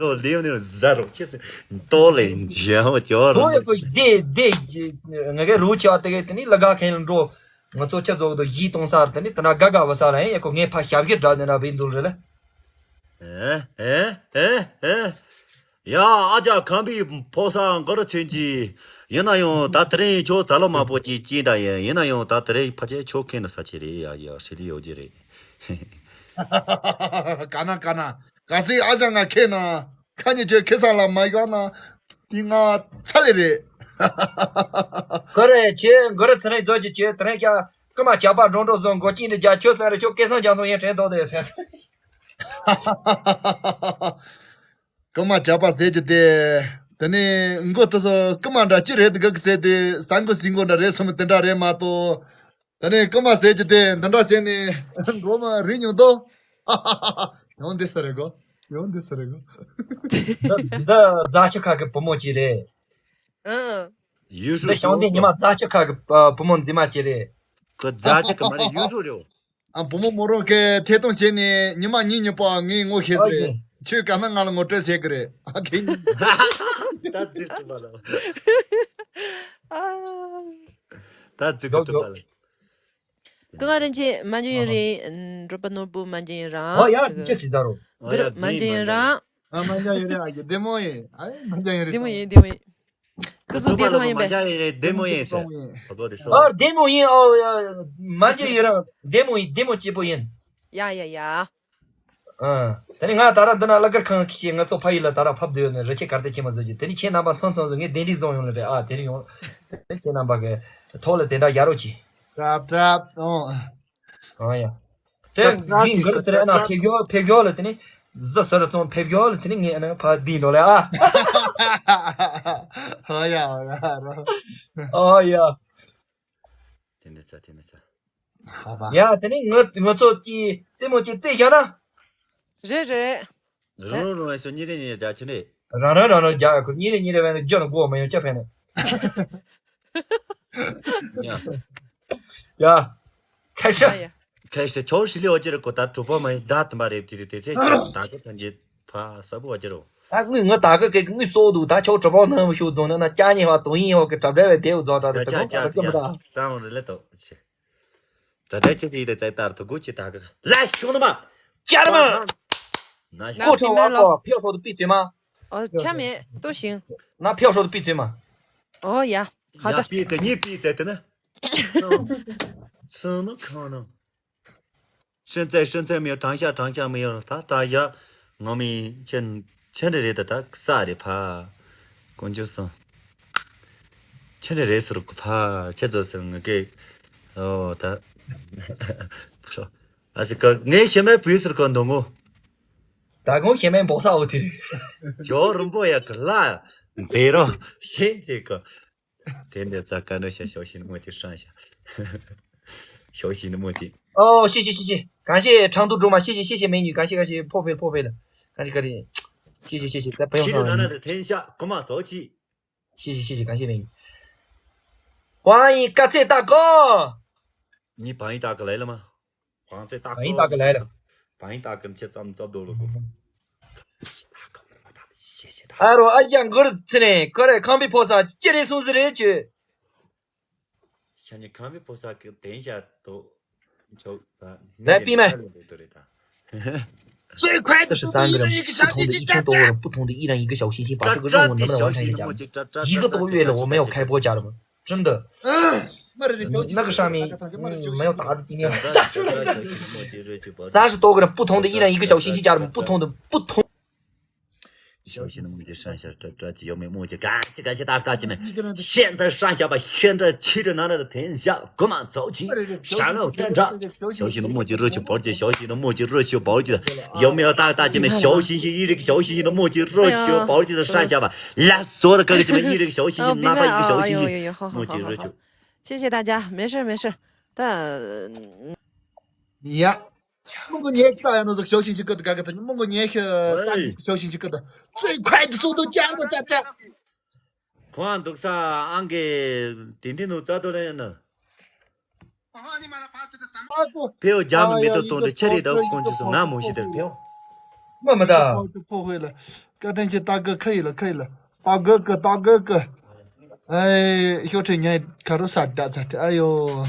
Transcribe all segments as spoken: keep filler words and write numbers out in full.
ལོ་ལེའུ་ནི་ཟ་རོགས་ཁྱེད་སུ་ཏོ་ལེ་འཇལ་བ་ཅོ་རོ། ལོ་ཡ་ཁོ་དེ་དེ་ང་གའི་རུ་ཆེ་བ་དེ་གའི་དེ་ནི་ལ་ག་ཁེན་འགྲོ། ང་ཚོ་ཆ་ཚོགས་དུ་གཞིས་གཏོང་སར་དེ་ནི་དེ་ན་དགའ་དགའ་བ་ས་ལ་ཡིན་ཡ་ཁོ་ངའི་ཕ་ཞབས་ཞུ་འདྲ་དེ་འདྲ་བས་འདུག་རེད་ལ། ཨེ་ཨེ་ཨེ་ཨེ། ཡ་ཨ་ཅག་ཁམས་པའི་ཕོ་གསར་མགོ་རུ་ཚོན་གྱི། ཡིན་ན་ཡང་ད་དེ་རིང་ཁྱོད་ཛ་ལོ་མ་པོ་ཅིག་ཅིག་འདྲ་ཡིན། ཡིན་ན་ཡང་ད་དེ་རིང་ཕལ་ཆེར་ཁྱོད་ཁེན་ན་ས་ཆེ་རེད། ཡ་ཡ་ཧྲི་ལི་ཡོད་ཀྱི་རེད། ག་ན་ག་ན་ག་སི་ཨ་ཅག་ང་ཁེན་ན་ཁ་ཉེ་ཁྱོད་ཁེ་ས་ལ་མ་ཡོད་ན་དེ་ང་ཚ་ལེ་རེད། ག་རེ་ཁྱེད་མགོ་རུ་ཚོན་རེ་ཚོ་གྱི་ཁྱེད་དེ་རིང་ཀྱང་རྐུ་མ་ཇག་པ་འགྲོ་འགྲོ་བཟོ་མགོ་ཅིག་འདི་རྒྱ་ཁྱོད་ས་རེ་ཁྱོད་སྐལ་བཟང་རྒྱ་མཚོ་ཡིན་དྲན་ཐོག་དེ་ཟེར། རྐུ་མ་ཇག་པ་ཟེར་གྱི་དེ། དེ་ནས་མགོ་དེ་ཚོ་རྐུ་མ་འདྲ་ཅི་རེད་འདུག་གི་ཟེར་ཏེ་ས་མགོ་ཟིན་མགོ་འདྲ་རེད་སོང་དེ་འདྲ་རེད་མ་གཏོགས། དེ་ནས་རྐུ་མ་ཟེར་གྱི་དེ་འདི་འདྲ་བྱས་ནས་འགྲོ་མ་རིག་མྱོང་དོ། ཡོང་འདི་ས་རེད་གོ། ཡོང་འདི་ས་རེད་གོ། འདི་འདི་རྫ་ཆུ་ཁ་གི་བུ་མོ་ཅིག་རེད། ཨང་། ཡུལ་འདི་ཤོད་ཤང་འདི་ཉི་མ་རྫ་ཆུ་ཁ་གི་བུ་མོ་མཛེས་མ་ཅིག་རེད། ཁོ་རྫ་ཆུ་ཁ་མ་རེད། ཡུལ་འགྲོ་རེད། ཨ་བུ་མོ་མོ་རང་གིས་ཐད་གཏོང་བྱས་ནས་ཉི་མ་གཉིས་གཉིས་པོ་ངས་ངོ་ཤེས་ཟེར། ཨོ་ཡེ། ཁྱོད་ག་ན་ང་ལ་ངོ་སྤྲོད་བྱེད་གི་རེད། ཨ་ཁེ། ད་ཙིག་ཙིག་པ་ལ། ད་ཙིག་ཙིག་པ་ལ། ཀི་ང་རིན་ཆེན་མ་འཇོན་ཡོད་རེད། འགྲོ་པ་ནོར་བུ་མ་འཇོན་ཡོད་རང་། ཨོ་ཡ་ཅི་ཅི་ཟེར་ཟ་རོ། གུ་རུ་མ་འཇོན་ཡོད་རང་། ཨ་མ་འཇོན་ཡོད་རེད། ཨ་ཡེ་བདེ་མོ་ཡིན། ཨ་མ་འཇོན་ཡོད་རེད། བདེ་མོ་ཡིན་བདེ་མོ་ཡིན། ཀི་སུ་བདེ་ཐང་ཡིན་པས། བདེ་མོ་ཡིན་ཟེར། ཨ་བདེ་མོ་ཡིན། ཨོ་ཡ་མ་འཇོན་ཡོད་རང་བདེ་མོ་ཡིན། བདེ་མོ་སྐྱིད་པོ་ཡིན། ཡ་ཡ་ཡ། ཨ། དེ་ནས་ང་ད་ར་འདི་ན་གླ་གར་ཁང་གི་ཆེད་ང་ཚོ་ཕ་ཡུལ་ལ་ད་ར་ཕབ་སྡོད་ཡོད་ནས་རི་ཆེ་གར་སྟེགས་ཆེན་མོ་བཟོ་རྒྱུ་དེ་ནི་ཁྱེད་རྣམ་པ་ཚང་ཚང་བཟོ་ངས་གདན་འདྲེན་བཟུང་ཡོང་ལ་རེད། ཨ་དེ་རིང་ཡོང་། དེ་ཁྱེད་རྣམ་པ་གི་ཐོག་ལ་དེ་འདྲ་ཡག་རོགས་གྱིས། གྲབ་གྲབ་ཨོ། ཨ་ཡ། དེ་གྲབ་གྲབ་འདི་གྲབ་འགར་ཟེར་ཨ་ན་གྲབ་ཕེབས་ཡོ་ཕེབས་ཡོ་ལ་དེ་ནི་ཟ་ཟ་ར་ཚོང་ཕེབས་ཡོ་ལ་དེ་ནི་ངས་ཨ་ན་ཕ་བདེ་འགྲོ་ལ་ཨ། ཨོ་ཡ་ཨོ་ཡ་རོ། ཨོ་ཡ། དེ་འདྲ་ཚ་དེ་འདྲ་ཚ། ཧ་བ། ཡ་དེ་ནི་ང་ང་ཚོ་གི་རྩེད་མོ་གཅིག་རྩེ་བཞག་ན། རེད་རེད། རང་རང་རང་སོ་གཉིས་རེ་གཉིས་རེ་རྒྱག་ཆེ་ནས། རང་རང་རང་རང་རྒྱག་ཁུ་གཉིས་རེ་གཉིས་རེ་བས་ན་རྒྱོ་ན་གོ་མ་ཡོང་ཅག་ཕན་ནས། ཡ། ཡ། ཁ་ཤ། ཡ་ཡ། ཁ་ཤ་ཆོག་ཤི་ལི་འོ་ཅེ་རེ་གོ་ད་གྲུ་པོ་མ་ཡིན་ད་དམ་པ་རེབ་དེ་རེ་དེ་ཚེ་ཆེ་ད་ག་ཐམས་ཅད་ཕ་ས་བུ་འོ་ཅེ་རོ། ད་དངུལ་ང་ད་ག་གེ་དངུལ་གསོག་འདུག་ད་ཆོག་གྲུ་པོ་ནང་ཤོག་རྫོང་ནང་ན་ཅག་ཉེ་བ་དོ་ཡིན་ཧོ་གི་གྲབ་འདྲ་བའི་དེའུ་རྫོང་གྲབ་དེ་ཀྲང་རེ་ལེ་དོ་ཆེ། གྲ་སྒྲིག་བྱེད་ཀྱི་ཡིན་དེ་ཚད་ལྟར་དུ་དགོས་ཀྱི་ད་ག་ལ་ཤོག་ནི་མ། ཅར་མ། ན་ཤོག་ཁོ་ཁྲོ་བ་ཁོ་ཕེའོ་ཧྲོ་དུ་པི་ཙེ་མ། ཨོ་ཆ་མེད་ལྟོས་ཤིང་། ན་ཕེའོ་ཧྲོ་དུ་པི་ཙེ་མ། ཨོ་ཡ། ཧ་ད། པི་ཙེ་གཉིས་པི་ཙེ་དེ་ན། སུ་ནི་ཁང་ནང་། 现在现在没有 长下长下没有 ད་ད་ཡ། ང་མི་ཆེན་ཆེན་རེ་རེ་ད་ད་ས་རེ་ཕ། དཀོན་མཆོག་གསུམ། ཆེ་རེ་རེ་ཟུར་གོ་ཕ་ཆེ་ཚོ་ཟེར་ང་གེ། ཨོ་ད། ཨ་སི་ཀ་ངའི་ཞེ་མའི་བུའི་ཟུར་གོ་འདོང་ངོ་། ད་གོང་ཞེ་མའི་འབོག་ས་འོ་དེ་རེད། ཇོ་རིན་པོ་ཡ་གི་ལ་མཛེས་རོ་ཤེས་མཛེས་གོ། དེ་འདྲ་ཙ་ག་འདྲ་བྱ་ཞའོ་ཞིན་མོ་ཅིག་ཧྲང་ཤ། ཞའོ་ཞིན་མོ་ཅིག་ཨོ་ཤེ་ཤེ་ཤེ་ཤེ། གང་ཤེ་ཁྲང་ཏུ་སྒྲོལ་མ་ཤེ་ཤེ་ཤེ་ཤེ་མེ་ཉུ་གང་ཤེ་གང་ཤེ་ཕོ་ཕེ་ཕོ་ཕེ་ལ། གང་ཤེ་ག་རེ། ཤེ་ཤེ་ཤེ་ཤེ་ཙ་ཕེ་ཡོང་ཤེ་ཤེ་ཤེ་ཤེ་གང་ཤེ་མེ་ཉུ། 欢迎 ག་ཚེ་ད་གོ།你把一大个来了吗？ 黄色大哥，黄色大哥来了。 把一大个切咱们这都了。 ཨ་རོ་ཨ་ཅག་མགུར་ཚེ་ནས་ཁོ་རེ་ཁང་པའི་ཕོ་ས་ཅི་རེད་སོང་ཟི་རེད་ཅི། 像你看没菩萨给等一下都就。 来闭麦。 最快的速度一人一个小星星加持。 不同的一人一个小星星，把这个任务能不能完成一下？一个多月了，我没有开播，家人们。 真的。那个上面没有打的经验。三十多个人，不同的一人一个小心心，家人们，不同的不同。小心的目击上下这这几有没有目击？感谢感谢大家姐妹，现在上下吧，现在七着男人的天下，各马走起，上了战场。小心的目击热血宝姐，小心的目击热血宝姐，有没有大大姐妹？小心心一人，小心心的目击热血宝姐的上下吧。 来，所有的哥哥姐妹，一人一个小心心，哪怕一个小心心，莫急着求。谢谢大家，没事没事。但呀，蒙古年下呀，那个小心心哥的，哥哥的，蒙古年下，哎，小心心哥的，最快的速度加入加加。 ཁོང་འདུག་ས་ཨང་གི་དེ་འདྲི་ནུ་རྩ་དོ་ལེ་ཡིན་ན། ཕེའོ་རྒྱ་མི་མེ་ཏོག་གཏོང་དུ་ཆེ་རེད་དོ་དཀོན་མཆོག་གསུམ་ང་མོ་ཤི་དེར་ཕེའོ། མ་མ་ད། བཀའ་དྲིན་ཆེ། སྟག་གི་ཁ་ཡིན་ལ། ཁ་ཡིན་ལ། སྟག་གི་ཀི། སྟག་གི་ཀི། ཨེ། ཤོག་ཁྲེ་ཉལ་ཁ་རུ་ས་ད་ཚ་ཏེ། ཨ་ཡོ།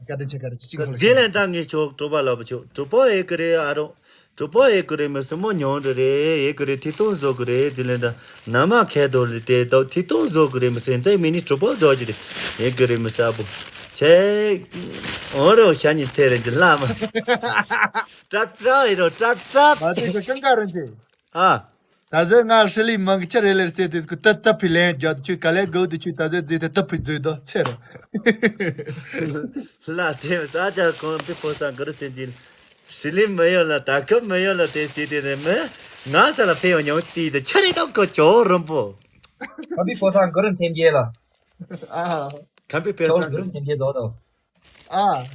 བཀའ་དྲིན་ཆེ། བཀའ་དྲིན་ཆེ། ཤིང་ཁོ་ལ། རྗེས་ལན་ད་ངས་ཆོག་གྲོགས་པ་ལགས་པོ་ཆོག་གྲོགས་པོ་ཨེ་ཀི་རེད། ཨ་རོ། གྲོགས་པོ་ཨེ་ཀི་རེད། མི་སྲིན་མོ་ཉོང་རེ་རེད། ཨེ་ཀི་རེད། ཐིག་ཏོང་བཟོ་གི་རེད། རྗེས་ལན་ད་ན་མ་ཁའི་དོ་ལི་ཏེ་དོ་ཐིག་ཏོང་བཟོ་གི་རེད། མི་སྲིན་ཙེ་མི་ནི་གྲོགས་པོ་བཟོ་གི་རེད། ཨེ་ཀི་རེད། མི་ས་བུ་ཆེ། འོ་རོ་ཤ་ཉི་ཚེ་རིང་གི་ལ་མ། ཏྲ་ཏྲ་ཨེ་རོ་ཏྲ་ཏྲ། མ་དེ་ཀི་ཀང་ཀ་རེད་ཅེ། ཨ། ད་གཟོད་ང་ཧྲི་ལི་མང་གི་ཆ་རེ་ལེར་བྱས་ཏེ་ཀུ་ཏ་ཏ་ཕི་ལན་རྒྱག་ཏུ་ཆུ་ག་ལེ་གོ་ཏུ་ཆུ། ད་གཟོད་རྫི་ཏ་ཏ་ཕི་རྫོས་དོ་ཚེ་རོ། ལ་དེ་ས་ཆ་གོང་དུ་ཕོ་སང་གུ་རུ་བཙན་གྱི་ཧྲི་ལི་མི་ཡོད་ལ། ད་སྐབས་མི་ཡོད་ལ། དེ་བྱས་ཏེ་ནི་མི་ང་ས་ལ་ཕེ་ཡོང་ཉོང་ཏི་ད་ཆ་རེ་དང་གོ་ཅོ་རིན་པོ། ཁམ་པའི་ཕོ་སང་གུ་རུ་མཚན་རྒྱལ་ལ། ཨ། ཁམ་པའི་ཕོ་ཁྱོད་སང་གུ་རུ་མཚན་རྒྱལ་རྫོགས་དོ། ཨ།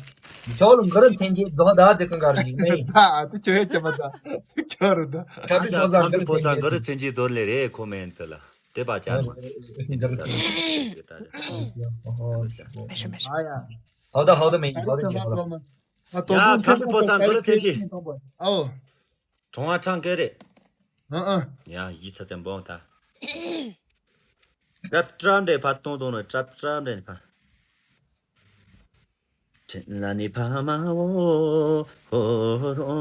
ཁྱོད་ལ་གུ་རུ་མཚན་གྱི་རྫོགས་ད་ཚེ་གང་གར་འཇིགས་མེད། ཨ། དེ་ཁྱོད་ཡོད་ཀྱི་མ་ད། ཁྱོད་རུ་ད། ཁ་བི་ཕོ་སང་གུ་རུ་མཚན་གྱི་ཟོར་ལེ་རེད། ཁོ་མེན་ཚེ་ལ་དེ་པ་ཅག་མ། གུ་རུ་མཚན་གྱི། མེ་ཤོ་མེ་ཤོ། ཨ་ཡ། ཧའོ་ད་ཧའོ་ད་མེ་ཧའོ་ད་ཅེ་ཧའོ་ད། ཡ་ཁ་བི་ཕོ་སང་གུ་རུ་མཚན་གྱི། ཨའོ། གྲོང་བ་ཁྲང་ཀེ་རེད། ཨ་ཨ། ཡ་ཡི་ཚ་ཙམ་བོང་ད། ཀྲབ་ཀྲ་འདྲེ་ཕ་ཏོང་ཏོང་ནི་ཀྲབ་ཀྲ་འདྲེ་ཕ། ཁྱེད་ལ་ནི་ཕ་མ་འོ་ཧོ་རོ་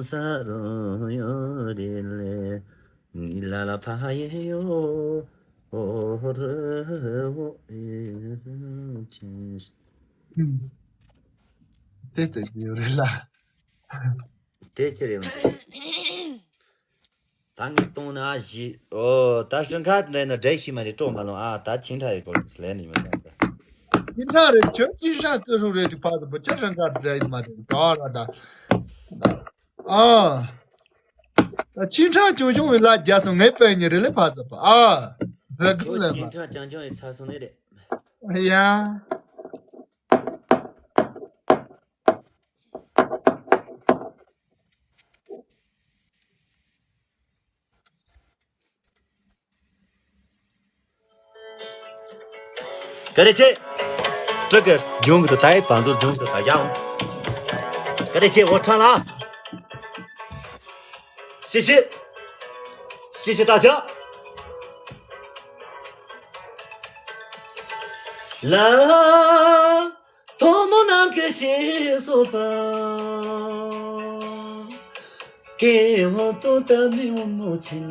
ས་རོ་ཡོ་རེ་ལེ། ནི་ལ་ལ་ཕ་ཡེ་ཡོ་ཧོ་རོ་འོ་ཨེ་ཆེ། དེ་ལྟ་ཡོ་རེ་ལ། དེ་ཅི་རེད་མ། ད་ངས་གཏོང་ན་བཞི། ཨོ་ད་ཧྲང་ཁ་འདྲ་ན་འདྲ་ཤི་མ་རེད། སྤྲོ་མ་ལོང་ཨ། ད་ཆིང་ཁྲ་ཡི་སྐོར་ལས་ནི་མ་ད། ཆིང་ཁྲ་རེད། ཁྱོད་ཆིང་ཁྲ་ཀི་ཧྲུ་རེད། དེ་ཕ་ཟ་པ་ཁྱོད་ཧྲང་ཁ་འདྲ་ཡི་མ་རེད། ག་ར་ད། ཨ། ད་ཆིང་ཁྲ་ཆུང་ཆུང་བའི་ལ་རྒྱ་སོང་ངས་པའི་ཉི་རེ་ལེ་ཕ་ཟ་པ་ཨ། ར་གི་ལེ་མ། ཆིང་ཁྲ་ཅང་ཅང་ཡི་ཚ་སོང་ནི་རེད། ཡ། བཀའ་དྲིན་ཆེ། ཀྲི་ཀི་ཇུང་གི་དུ་ཏའི་བང་ཟོར་ཇུང་གི་དུ་ད་ཡང་། བཀའ་དྲིན་ཆེ་འོ་ཁྲང་ལ། ཤི་ཤི། ཤི་ཤི་ད་ཆ། ལ། ཐོག་མོ་ནམ་མཁའི་ཞེས་སོགས་པ། སྐྱེ་བ་ཏོ་ལྟ་མི་འོང་མོ་ཆེ།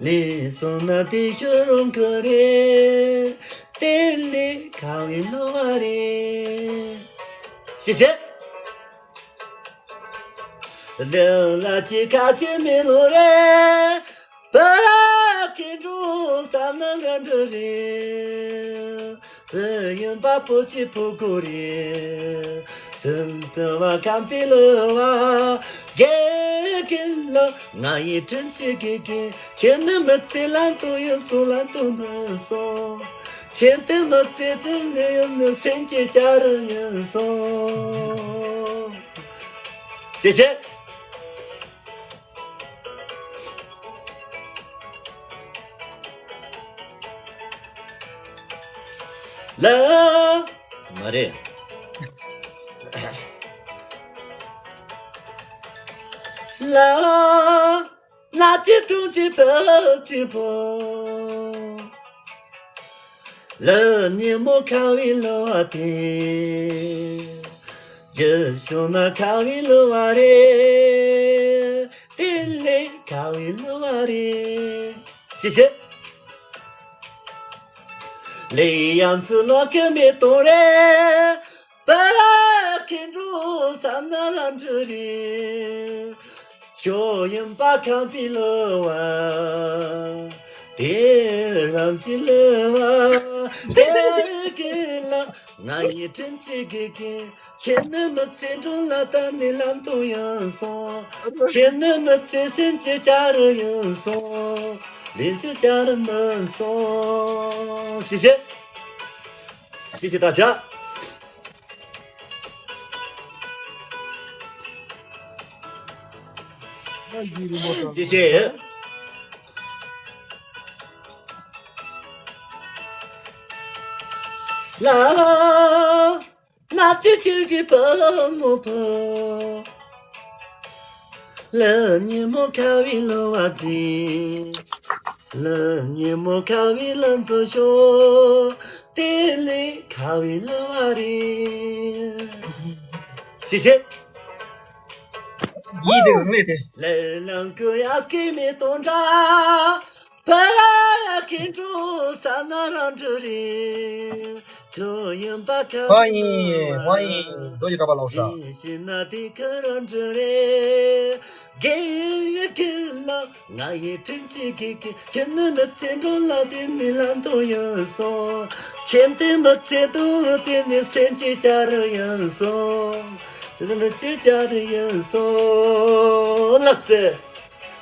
ལས་སོང་ན་དེ་ཤོར་རུང་གི་རེད། དེ་ལས་ཁ་བའི་ལོ་བ་རེད། ཤེས་ཤེས། རེད་ལ་ཅི་ཁ་ཅི་མི་ལོ་རེད། བར་ཁྱེད་འགྲོ་བསམ་ན་འདྲ་འདྲ་རེད། བུ་ཡིན་པ་པོ་ཆེ་ཕོ་གོ་རེད། ཙུན་ཏུ་བ་ཁམ་པི་ལུ་བ་དགེ་རྒན་ལ་ང་ཡི་དྲིན་ཆེ་དགེ་རྒན། ཁྱེད་ནི་མི་ཚེ་ལ་འདུག་ཡིན་སོང་ལ་འདུག་འདུག་སོང་། ཁྱེད་དེ་མི་ཚེ་ཙམ་ནི་ཡོད་ནི་སེམས་ཀྱི་བྱ་རུ་ཡིན་སོང་། ཤེས་ཤེས། ལ། མ་རེད། ལ། ན་ཅི་ཏུང་ཅི་པ་ཅི་པོ། ལ་ཉི་མོ་ཁ་བའི་ལོ་བ་དེ། རྒྱུ་བྱུང་ན་ཁ་བའི་ལོ་བ་རེད། དེ་ལས་ཁ་བའི་ལོ་བ་རེད། ཤེས་ཤེས། ལས་ཡང་ཚུལ་ལོག་གི་མེ་ཏོག་རེད། བར་ཁྱེད་འགྲོ་བསམ་ན་ར་འདྲ་རེད། ཞོ་ཡིན་པ་ཁམ་པི་ལོ་བ། དེ་རང་གི་ལོ་བ། དེ་གི་ལ་ང་ཡི་དྲིན་ཆེ་དགེ་རྒན། ཁྱེད་ནི་མི་ཚེ་འགྲོ་ལ་ད་ནི་ལམ་སྟོན་ཡིན་སོང་། ཁྱེད་ནི་མི་ཚེ་སེམས་ཀྱི་བྱ་རུ་ཡིན་སོང་། ལས་ཀྱི་བྱ་རུ་མིན་སོང་། ཤེས་ཤེས། ཤེས་ཤེས་ད་ཆ། ཤེས་ཤེས། ལ། ན་ཅི་ཅི་ཅི་པ་མོ་པ། ལ་ཉིན་མོ་ཁ་བའི་ལོ་བ་དྲིན། ལ་ཉིན་མོ་ཁ་བའི་ལ་མཚོ་ཤོག་དེ་ལས་ཁ་བའི་ལོ་བ་རེད། སི་སི། ཡིད་དེ་རང་ལས་དེ། ལ་ལང་ཀུ་ཡ་སྐྱེ་མེད་དོན་འདྲ། པ་ར་ཡ་ཁེ་འགྲོ་ས་ན་རང་འགྲོ་རེད། ཁྱོད་ཡིན་པ་ཁ་ཧོ་ཡིན་ཧོ་ཡིན། རྡོ་རྗེ་གྲགས་པ་ལོག་ས། ཤི་ན་དེ་ཁ་རང་འགྲོ་རེད། དགེ་ཡི་དགེ་ལ་ང་ཡི་དྲིན་ཅི་དགེ་དགེ། ཁྱེད་ནི་མི་ཚེ་འགྲོ་ལ་དེ་ནི་ལམ་དུ་ཡིན་སོང་། ཁྱེད་དེ་མི་ཚེ་དུ་དེ་ནི་སེམས་ཀྱི་བྱ་རུ་ཡིན་སོང་། དེ་ནི་མི་ཚེ་བྱ་རུ་ཡིན་སོང་། ལ་སེ།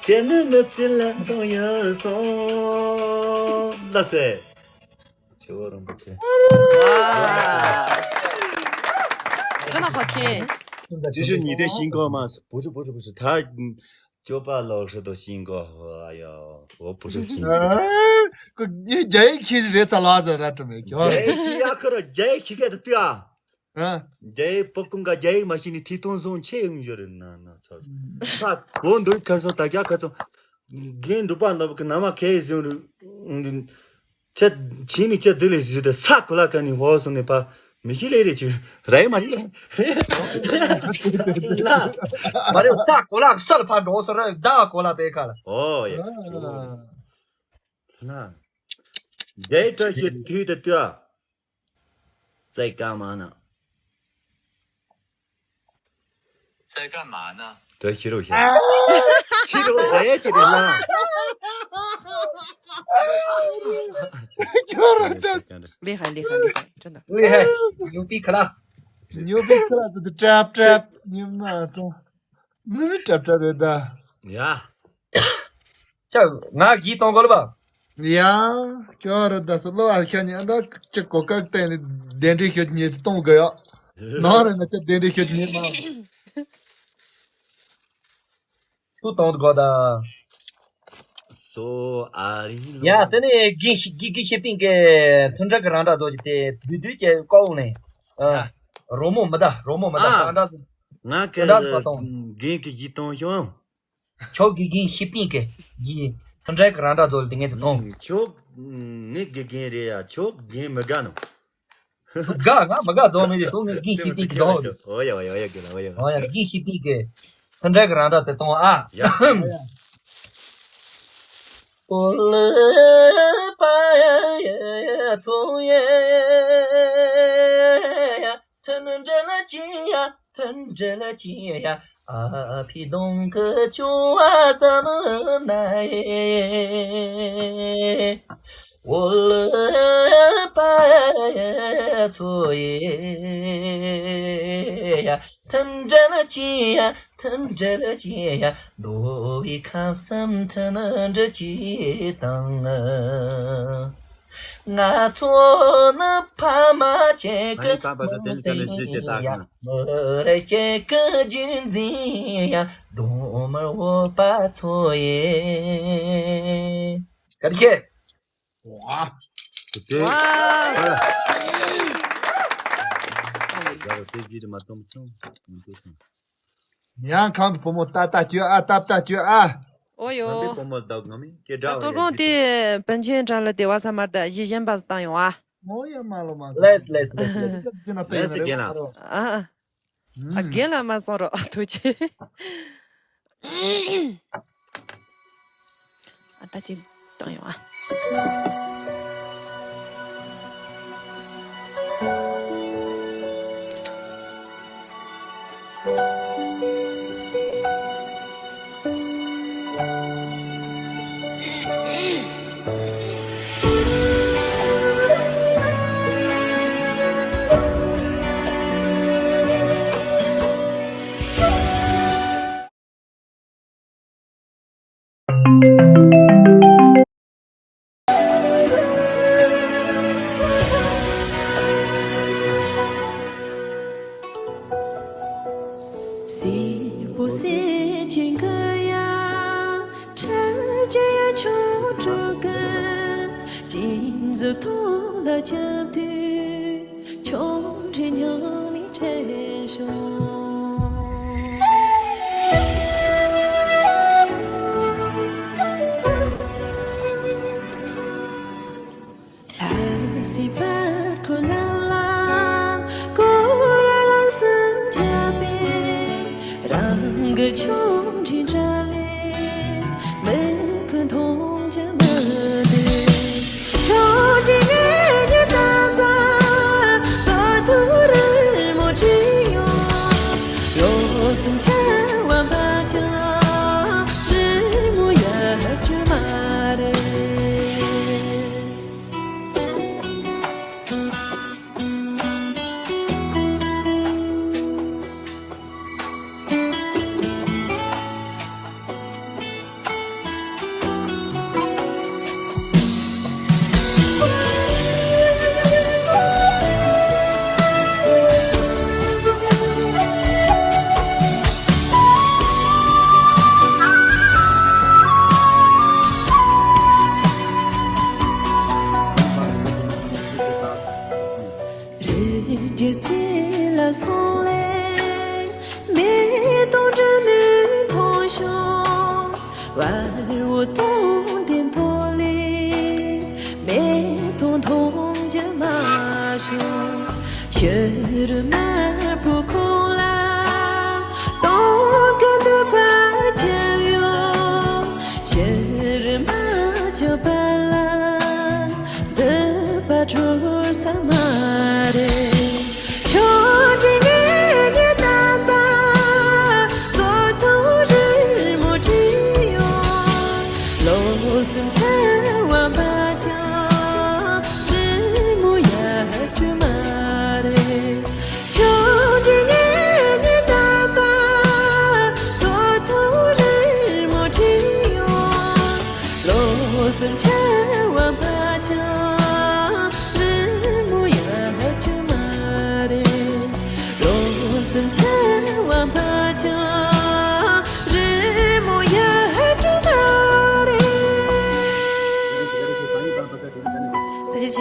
ཁྱེད་ནི་མི་ཚེ་ལམ་དུ་ཡིན་སོང་། ལ་སེ། ཆེ་བོ་རིན་པོ་ཆེ། ཝ། 真的好听。继续你的新歌吗？不是不是不是，他嗯，酒吧老师的新歌，哎呀，我不是新歌。 ཁོ་ངས་རྒྱ་ཡིག་ཁྱེད་རེད་ཙ་ལ་ཟེར་ར་དྲི་མེད་ཀྱོ། རྒྱ་ཡིག་ཁྱེད་ཡ་ཁོ་ར་རྒྱ་ཡིག་ཁྱེད་སྐད་དུ་ལྟོས་ཨ། ཨ། རྒྱ་ཡིག་པོ་ཀུན་ག་རྒྱ་ཡིག་མ་ཤེས་ནི་ཐིག་སྟོང་བཟུང་ཆེ་ཡོང་རྒྱུ་རེད་ན་ན་ཚ་ཚ། ཁོ་འདུག་ཁ་སང་ད་རྒྱ་ཁ་སང་། རྒན་འབྲུག་པ་ནོར་བུ་གི་ན་མ་ཁའི་ཟིན་རུ། ཁྱེད་ཁྱིམ་མི་ཁྱེད་རྫི་ལས་ཟིན་དེ་ས་གོ་ལ་ཁ་ནི་ཧོ་སོང་ནས་ཕ་མི་ཤི་ལེ་རེ་ཆི་ར་ཡི་མ་རེད། ལ། མ་རེད་ས་གོ་ལ་ས་ལ་ཕ་འགྲོ་སོ་ར་ད་གོ་ལ་དེ་ཁ་ལ། ཨོ་ཡ། ཨ། ན། རྒྱ་ཡིག་བཀྲ་ཤིས་དུས་དུ་དུ། ཙེ་ཀ་མ་ན། ཙེ་ཀ་མ་ན། དུ་ཤི་རོ་ཤ། ཤི་རོ་ཟ་ཡ་དེ་རེད་ལ། ལེ་ཧ་ལེ་ཧ་ལེ་ཧ། 真的。 厉害，牛逼class。 牛逼class的 trap trap 你妈操。 མི་མི་ཀྲབ་ཀྲབ་རེད་ད། ཡ། ཅག་ང་གིས་གཏོང་དགོས་ལ་བ། ཡ། ཁྱོད་རེད་ད་སོ་ལོ་ཨ་ཁྱོད་ཉན་ད་ཅི་གོ་ཀ་བསྟན་ནས་གདན་འདྲེན་ཤོད་ཉེས་གཏོང་དགོས་ཡོད། ནང་རེད་ན་ཅི་གདན་འདྲེན་ཤོད་ཉེས་མ། ཁྱོད་གཏོང་དགོས་ད། སོ་ཨ་རི་ལོ། ཡ་དེ་ནས་དགེ་དགེ་དགེ་བཤེས་སྤྲིང་གི་མཐུན་སྒྲིལ་གི་རང་འདྲ་བཟོ་གི་དེ་བསྡུས་བསྡུས་ཀྱི་ཀའོ་ནས། ཡ། རོལ་མོ་མི་ད་རོལ་མོ་མི་ད་ཨ། རང་འདྲ་བཟོ། ང་གི་རང་འདྲ་བཟོ་གཏོང་། དགེ་གི་ཡིད་གཏོང་ཤོག་ཁྱོད་དགེ་རྒན་ཤེས་ལྡན་གྱི་ཡིན། དེ་འདྲའི་གི་རང་འདྲ་བཟོ་ལ་དེ་ངས་དེ་མཐོང་། ཁྱོད་ངའི་དགེ་རྒན་རེད་ཡ། ཁྱོད་རྒན་མི་དགའ་ནོ། དགའ་ང་མི་དགའ་རྫོགས་མི་རེད་དོ། ངས་རྒན་ཤེས་ལྡན་གྱི་རྫོགས་རེད། ཨོ་ཡ་ཨོ་ཡ་ཨོ་ཡ་དགེ་ལ་ཨོ་ཡ་ཨོ་ཡ། ཨོ་ཡ་རྒན་ཤེས་ལྡན་གྱི་དེ་འདྲའི་གི་རང་འདྲ་དེ་གཏོང་ཨ། ཡ། ཨོ་ལེ་པ་ཡ་ཚོ་ཡ། 他能这了解呀，他能这了解呀，啊，皮东个就啊什么来？我了吧呀，错耶呀，他能这了解呀，他能这了解呀，多一看什么他能这几当啊。 ང་ཚོ་ནི་ཕ་མ་གཅིག་གི་མིང་ཡིན་ཡ། མི་རིགས་གཅིག་གི་རྒྱུད་འཛིན་ཡ། གདོང་དམར་བོད་པ་ཚོ་ཡིན། བཀའ་དྲིན་ཆེ། ཝ། དེ། ཝ། ཡ་རོ་དེ་བཞི་དེ་མ་གཏོང་མི་ཆོག་ཡང་ཁམས་བུ་མོ་ཏག་ཏག་བྱོས་ཨ། ཏག་ཏག་བྱོས་ཨ། ཨོ་ཡོ། ཁམས་བུ་མོ་ལ་ད་ང་མི་སྐད་གྲགས་ད་ཏོ་ཁོང་དེ་པན་ཆེན་གྲལ་ལ་སྡེ་བ་ས་མར་ད་གཞི་གཞན་པ་བཏང་ཡོང་ཨ། མོ་ཡ་མ་ལོ་མ། ལེས་ལེས་ལེས་ལེས། ལེས་རྒན་ལགས། ཨ་ཨ། ཨ་རྒན་ལགས་མ་སོང་རོགས་ཐུགས་རྗེ་ཆེ། ཨ་ད་དེ་བཏང་ཡོང་ཨ། སེར་པོ་སེར་ཆེན་གྱི་ཡ། ཁྲ་རྒྱ་ཡ་ཆོ་འཕྲུལ་གྱི། སྦྱིན་སོགས་ཐོག་ལ་ཁྱབ་དུས། ཆོ་འཕྲུལ་ཉམས་ལེན་འཕྲད་ཤོག་གི་ཆུང་འདྲིས་འདྲ་ལས་མི་ཁུ་མཐོང་རྒྱུ་མི་འདུག་ཆུང་འདྲིས་ངེད་གཉིས་བསྟན་པ་ལོ་ཐོ་རི་མོ་བྲིས་ཡོང་། ལོ་གསུམ་ཆར་བ་འབའ་ཀྱང་རི་མོ་ཡར་གྱི་མ་རེད། རི་རྒྱལ་རྩེ་ལ་སོང་ལེ། མེ་ཏོག་འབྲི་མོ་མཐོང་བྱུང་། བར་བོ་སྟོང་དེ་མཐོ་ལེ། མེ་ཏོག་མཐོང་རྒྱུ་མ་བྱུང་། ཕྱི་རུ་དམར་པོ་ཁོང་ལ་སྟོང་གི་འདུག་པ་ཁྱབ་ཡོང་། ཕྱི་རུ་མ་ཁྱབ་པ་ལ། འདོད་པ་གྲོལ་ས་མ་རེད། ཆུང་འདྲིས་ངེད་གཉིས་བསྟན་པ་ལོ་ཐོ་རི་མོ་བྲིས་ཡོང་། ལོ་གསུམ་ཆར་བ་འབའ་ཀྱང་རི་མོ་ཡར་གྱི་མ་རེད། ཆུང་འདྲིས་ངེད་གཉིས་བསྟན་པ་ལོ་ཐོ་རི་མོ་བྲིས་ཡོང་། ལོ་གསུམ་ཆར་བ་འབའ་ཀྱང་རི་མོ་ཡར་གྱི་མ་རེད། ལོ་གསུམ་ཆར་བ་འབའ་ཀྱང་རི་མོ་ཡར་གྱི་མ་རེད། ཐུགས་རྗེ་ཆེ།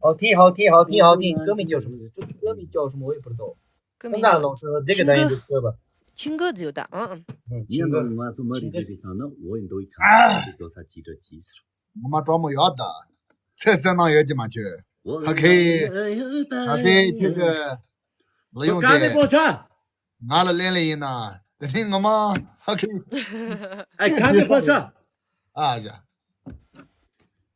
好听，好听，好听，好听，歌名叫什么？这歌名叫什么？我也不知道。歌名叫那老师，这个咱也就说吧。情歌，情歌只有的啊。嗯，情歌。情歌。我也都一看，那我也都一看，这叫啥记着急死了。我们专门要的，这是那有的嘛去。OK，他是这个利用的。我刚才播唱。 ང་ལ་ལན་ལ་ཡིན་ན། དེ་ནི་ངོ་མ་ཧ་ཁི། ཨ་ཁ་མི་ཕོ་ས། ཨ་ཡ།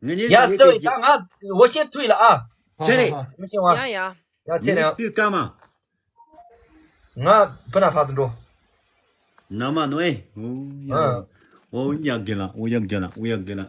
ངེད་གཉིས་ཡ་སི་ཝེ་ད་ང་འོ་ཤེས་ཐུས་ལ་ཨ། ཆེ་རེད། མི་ཤེས་བ། ཡ་ཡ། ཡ་ཚེ་ནས། དུས་སྐར་མ། ང་བུ་ན་ཕ་ཚོ་འགྲོ། ན་མ་ནོ་ཨེ། འོ་ཡ། ཨ། འོ་ཡ་གེ་ལ་འོ་ཡ་གེ་ལ་འོ་ཡ་གེ་ལ།